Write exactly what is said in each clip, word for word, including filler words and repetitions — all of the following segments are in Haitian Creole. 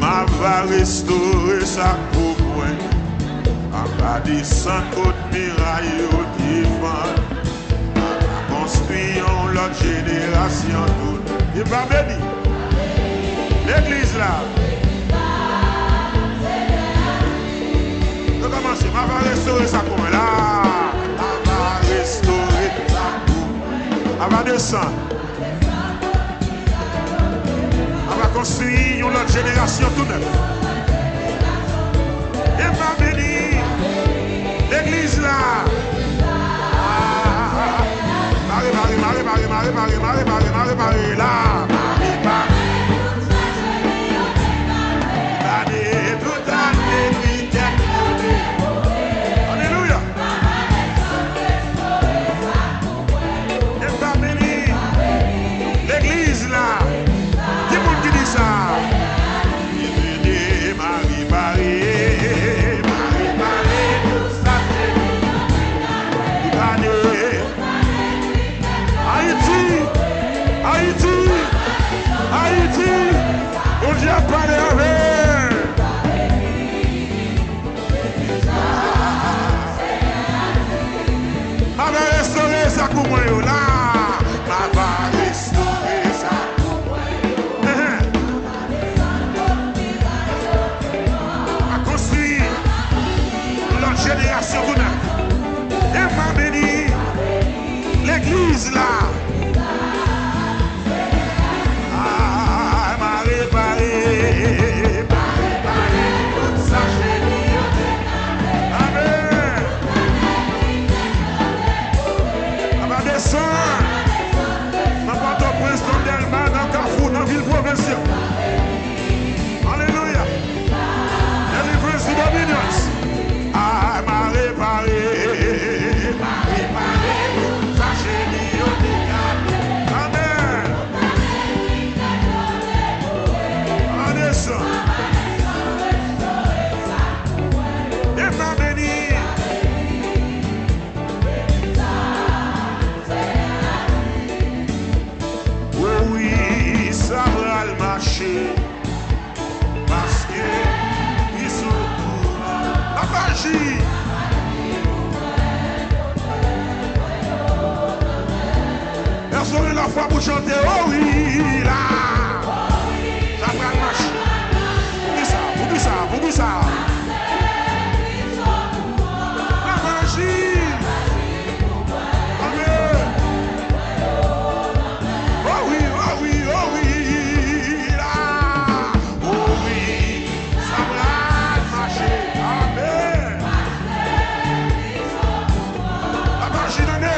A va restore sa k pou mwen. A va desann kot miray yo te fann. A va konstwi yon lòt jenerasyon tou. E va beni legliz la. Nou kòmanse. A va restore sa k pou mwen la. A va restore sa k pou mwen. A va desann. A va konstwi yon lòt jenerasyon tou nèf. E va beni legliz la. Mare, mare, mare, mare, mare, mare, mare, mare, mare, mare, mare la. Mare, mare. Tout ane, tout ane, li tèt. Alelouya. E va beni legliz la. Ki moun ki di sa? Ki beni, mare, mare, mare, mare, tout sa se li. Tout ane. Ayiti, Ayiti, Ayiti, Bondye ap pale avè. M a va restore sa k pou mwen yo la. M a va restore sa k pou mwen yo. Ehe. A konstwi yon lòt jenerasyon tou nèf. E m a beni legliz la. A, m a repare, m a repare tout sa cheni yo te gate. Amèn. A va desann nan Pòtoprens, nan Dèlma, nan Kafou, nan vil pwovens yo. Alelouya. Deliverance to Dominions. A, m a repare, m a repare tout sa cheni yo te gate. Amèn. A desann. E m a beni. O wi, sa pral mache. Paske li sou kouran. L ap aji. Èske w gen lafwa pou chante? O wi, la. Sa pral mache. Poukisa? Poukisa? Poukisa? L ap aji. Amèn. O wi, o wi, o wi, la. O wi, sa pral mache. Amèn. L ap aji, tande.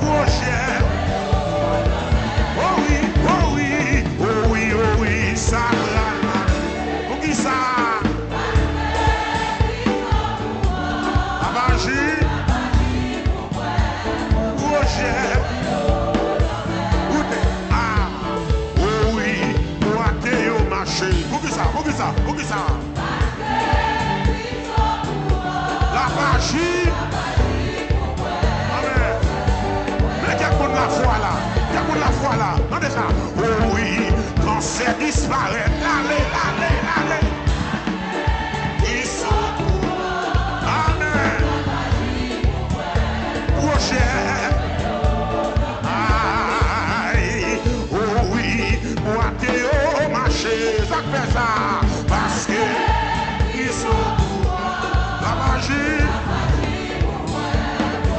Pwojè. O wi, o wi, o wi, o wi, sa pral mache. Poukisa? L ap aji. Pwojè. Koute. A. O wi, bwate yo mache. Poukisa? Poukisa? Poukisa? L ap aji. Amèn. Men kèk moun lafwa la. Kèk moun lafwa la. Tande sa. O wi, kansè disparèt. L ale, l ale, l ale. Li sou kouran. Amèn. Pwojè. Ay, o wi, bwate yo mache. Sa k fè sa? Paske li sou kouran. L ap aji.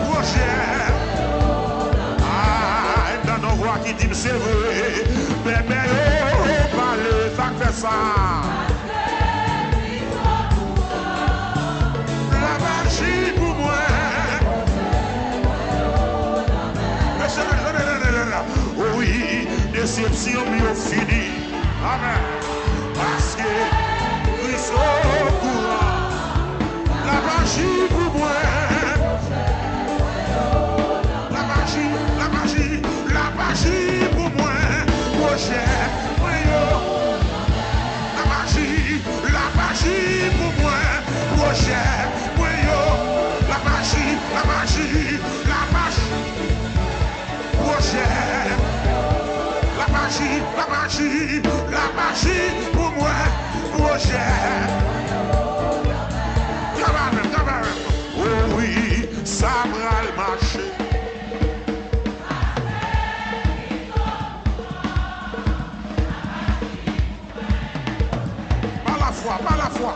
Pwojè. Ay, m tande yon vwa ki di m se vre. Bèbè yo pale. Sa k fè sa? L ap aji pou mwen. Mesye, mesye, mesye, mesye, mesye. O wi, desepsyon m yo fini. Amèn. Paske Kris o kouran. L ap aji pou mwen. L ap aji, l ap aji, l ap aji pou mwen. Pwojè mwen yo. L ap aji, l ap aji pou mwen. Pwojè mwen yo. L ap aji, l ap aji, l ap aji. Pwojè. L ap aji, l ap aji, Fwa, pa lafwa.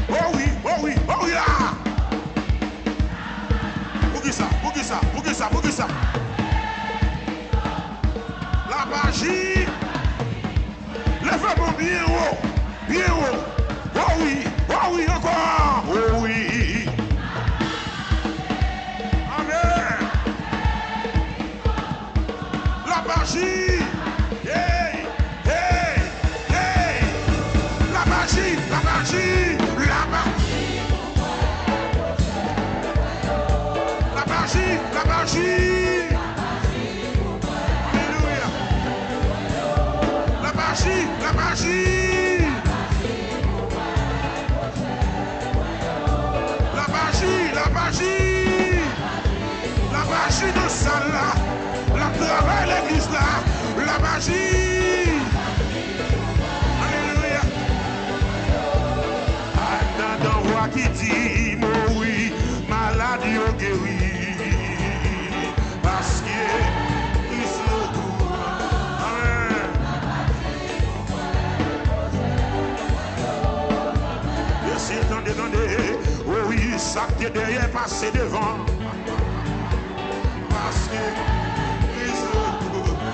O wi, o wi, o wi la! Poukisa, poukisa, poukisa, poukisa? L ap aji. Leve men w byen wo, byen wo. O wi, o wi ankò. O wi. Amèn. L ap aji. Hey, hey, hey. L ap aji, l ap aji, l ap a-, l ap aji, l ap aji. Alelouya. L ap aji, l ap aji. L ap aji, l ap aji. L ap aji nan sal la. L ap travay legliz la. L ap aji. Alelouya. Antandan vwa ki di m, o wi, malad yo geri. Paske Kris retourne. Amèn. Mesye, tande, tande. O wi, sa k te dèyè pase devan. Paske Kris retourne.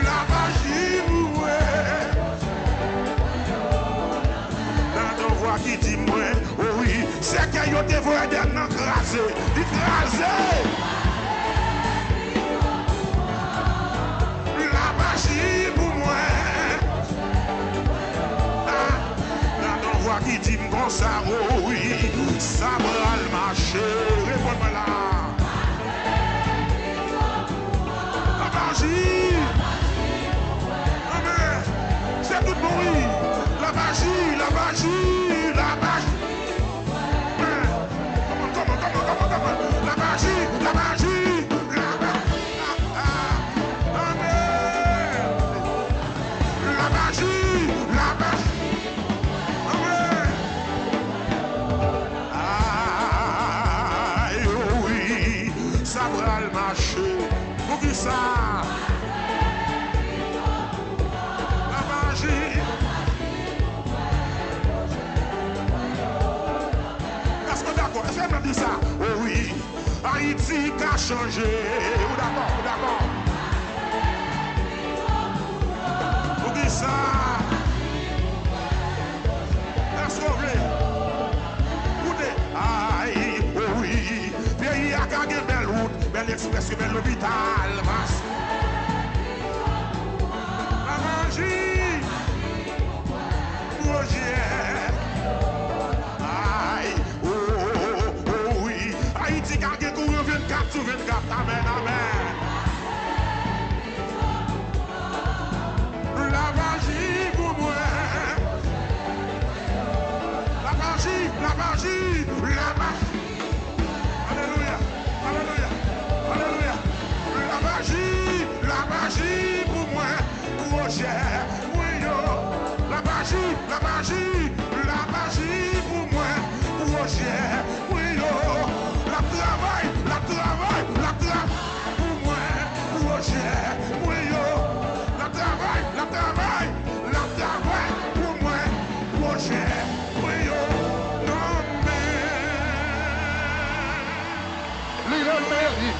L ap aji pou mwen. Tande yon vwa ki di mwen, o wi, sèkèy yo te voye dèyè nan kraze. Li kraze. L ap aji pou mwen. Ah, tande yon vwa ki di m konsa, o wi, sa pral mache. Reponn mwen la. L ap aji. Amèn. Se tout bon, wi. L ap aji, l ap aji, l ap aji. Amèn. Come on, come on, come on, come on, come on. L ap aji, l ap aji, l ap a-, a-, amèn. L ap aji, l ap aji. Amèn. Ay, wi, sa pral mache. Poukisa? L ap aji. Èske w dakò? Èske m ap di sa? O wi, Ayiti ka chanje. Ou dakò? Ou dakò? Poukisa? Èske w vle? Koute, ay, o wi, peyi a ka gen bèl wout, bèl eksprès, bèl lopital, mas. L ap aji. Pwojè. Ay, o, o, o, o, wi. Ayiti ka gen kouran vennkat sou vennkat. Amèn, amèn. L ap aji pou mwen. L ap aji, l ap aji, l ap aji. Alelouya, alelouya, alelouya. L ap aji, l ap aji pou mwen. Pwojè mwen yo. L ap aji, l ap aji, l ap aji pou mwen. Pwojè mwen yo. L ap travay, l ap travay, l ap travay pou mwen. Pwojè mwen yo. L ap travay, l ap travay, l ap travay pou mwen. Pwojè mwen yo. Nan men li, nan men li.